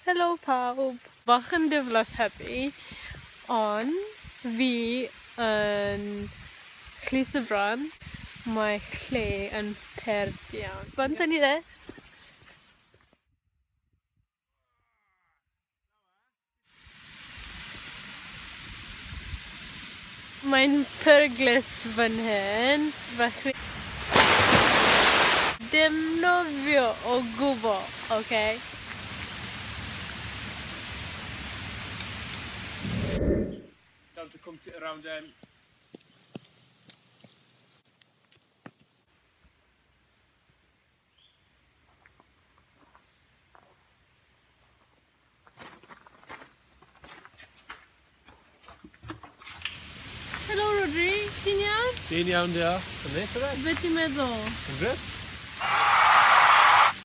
Helo pawb! Bach yn diflas heddi, ond fi yn Llys y Fran. Mae lle yn pert iawn. Bant â ni de! Mae'n peryglus fan hyn, felly dim nofio o gwbl, ok? Down to come to around um, Helo Rhodri, ti'n iawn? Fi'n iawn, diolch. Yn neis yfe? Be ti'n meddwl? Yn grêt.